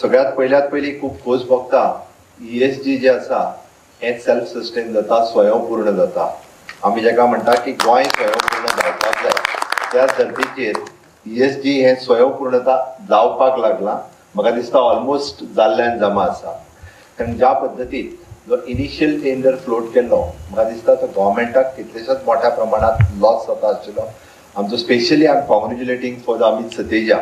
सगळ्यात पयल्यात पयली खूब खोस भोगता, ईएसजी जे आसा हें सेल्फ सस्टेन जाता, स्वयंपूर्ण जाता. आमी जाका म्हणटा की गोंय स्वयंपूर्ण जावपाक जाय, त्या धर्तीचेर ईएसजी हें स्वयंपूर्णता जावपाक लागलां. म्हाका दिसता ऑलमोस्ट जाल्ल्यान जमा आसा. कारण ज्या पद्दतीन जो इनिशियल टेंडर फ्लोट केल्लो, म्हाका दिसता तो गव्हर्मेंटाक कितलेशेच मोठ्या प्रमाणांत लॉस जाता आशिल्लो. आमचो specially I am congratulating for the Amit Sateja,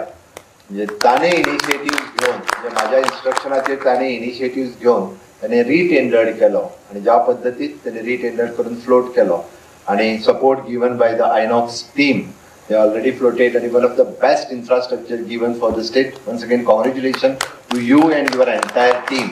म्हणजे ताणें इनिशिएटीव घेवन, म्हणजे म्हाज्या इन्स्ट्रक्शनाचेर ताणें इनिशिएटीव घेवन ताणें रिटेंडर्ड केलो आनी ज्या पद्दतीन ताणें रिटेंडर करून फ्लोट केलो आनी support given by the Inox team, they already floated आनी one of the best infrastructure given for the state. Once again congratulation to you and your entire team.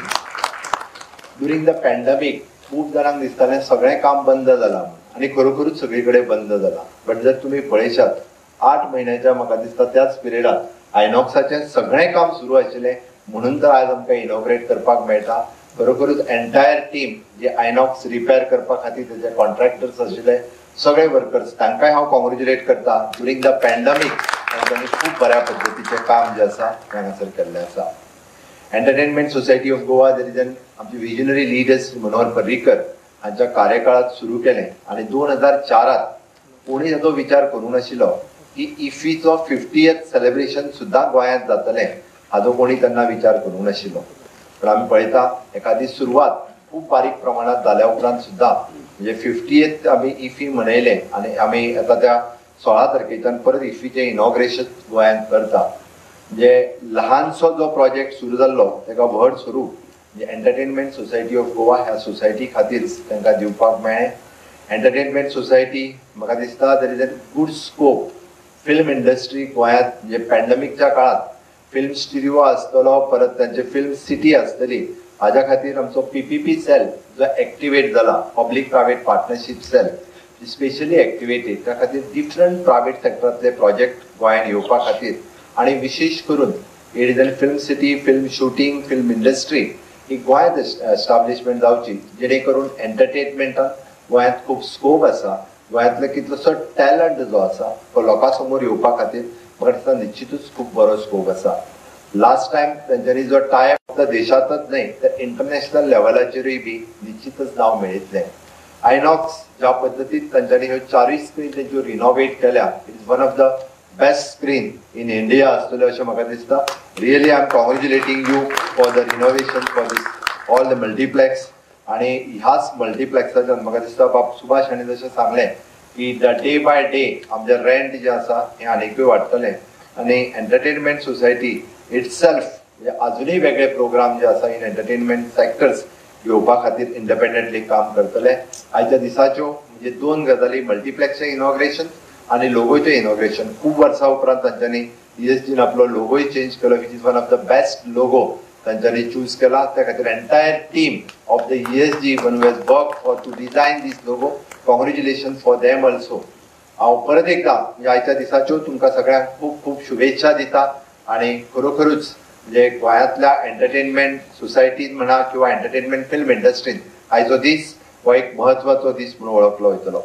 During the pandemic खूब जाणांक दिसतालें सगळें काम बंद जालां म्हूण, आनी खरोखरूच सगळे कडेन बंद जालां. बट जर तुमी पळयशात 8 म्हयन्याच्या म्हाका दिसता त्याच पिरियडात आयनॉक्साचें सगळें काम सुरू आशिल्लें, म्हणून तर आयज आमकां इनॉग्रेट करपाक मेळटा. खरोखरूच एंटायर टीम जे आयनॉक्स रिपेर करपा खातीर तेजे कॉन्ट्रॅक्टर्स आशिल्ले सगळे वर्कर्स, तांकांय हांव कॉंग्रेच्युलेट करता. ड्युरींग the pandemic तांच्यांनी खूब बऱ्या पद्दतीचें काम जें आसा तें हांगासर केल्लें आसा. Entertainment society of Goa there is an आमचे विजनरी लिडर्स मनोहर पर्रीकर हांच्या कार्यकाळात सुरू केलें आनी 2004 कोणी ताचो विचार करूंक नाशिल्लो की इफीचो 50th celebration सुद्दां गोंयांत जातलें, हाजो कोणी तेन्ना विचार करूंक नाशिल्लो. पण आमी पळयता एखादी सुरवात खूब बारीक प्रमाणात जाल्या उपरांत सुद्दां म्हणजे 50th आमी इफी मनयलें आनी आमी आतां त्या 16 तारखेच्यान परत इफीचें इनॉग्रेशन गोंयांत करता. म्हणजे ल्हानसो जो प्रोजेक्ट सुरू जाल्लो ताका व्हड स्वरूप म्हणजे एंटरटेनमेंट सोसायटी ऑफ गोवा ह्या सोसायटी खातीर तांकां दिवपाक मेळ्ळें. एंटरटेनमेंट सोसायटी म्हाका दिसता there is a good scope film industry गोंयांत, म्हणजे पॅन्डमिकच्या काळात फिल्म स्टुडिओ आसतलो, परत तांचे फिल्म सिटी आसतली, हाज्या खातीर आमचो पीपीपी सेल जो एक्टिवेट जाला, public private partnership cell specially activated, त्या खातीर डिफरंट प्रायवेट सेक्टरांतले प्रोजेक्ट गोंयांत येवपा खातीर आनी विशेश करून it is an film city, film shooting, film industry ही गोंयांत एस्टाब्लिशमेंट जावची, जेणे करून एंटरटेनमेंटान गोंयांत खूब स्कोप आसा. गोंयांतलो कितलोसो टॅलंट जो आसा तो लोकां समोर येवपा खातीर म्हाका दिसता निश्चितूच खूब बरो स्कोप आसा. लास्ट टायम तेंच्यांनी जो टायम फक्त देशांतच न्हय तर इंटरनॅशनल लेवलाचेरूय बी निश्चितच नांव मेळयतलें. आयनॉक्स ज्या पद्दतीन तांच्यांनी ह्यो 4 स्क्रीन तेंच्यो रिनोवेट केल्या, it is one of the best screen in India आसतल्यो अशें म्हाका दिसता. Really I am congratulating you for the renovation for this all the multiplex. आनी ह्याच मल्टिप्लेक्साच्यान म्हाका दिसता बाब सुभाष हांणी जशें सांगलें की the day by day आमचें रेंट जें आसा हें आनीकूय वाडटलें आनी एंटरटेनमेंट सोसायटी इटसेल्फ म्हणजे आजुनूय वेगळे प्रोग्राम जे आसा इन एंटरटेनमेंट सेक्टर्स घेवपा खातीर इंडिपेंडंटली काम करतले. आयच्या दिसाच्यो म्हणजे 2 गजाली, मल्टिप्लेक्सचें इनॉग्रेशन आनी लोगोचें इनॉग्रेशन. खूब वर्सां उपरांत तांच्यांनी ईएसजीन आपलो लोगोय चेंज केलो, which is one of the best logo तांच्यांनी चूज केला. त्या खातीर entire team of the ESG one has work for to design this logo, congratulation for them also. हांव परत एकदां म्हणजे आयच्या दिसाच्यो तुमकां सगळ्यांक खूब खूब शुभेच्छा दिता आनी खरोखरूच म्हणजे गोंयांतल्या एंटरटेनमेंट सोसायटीन म्हणा किंवा एंटरटेनमेंट फिल्म इंडस्ट्रीन आयचो दीस हो एक म्हत्वाचो दीस म्हणून वळखलो वयतलो.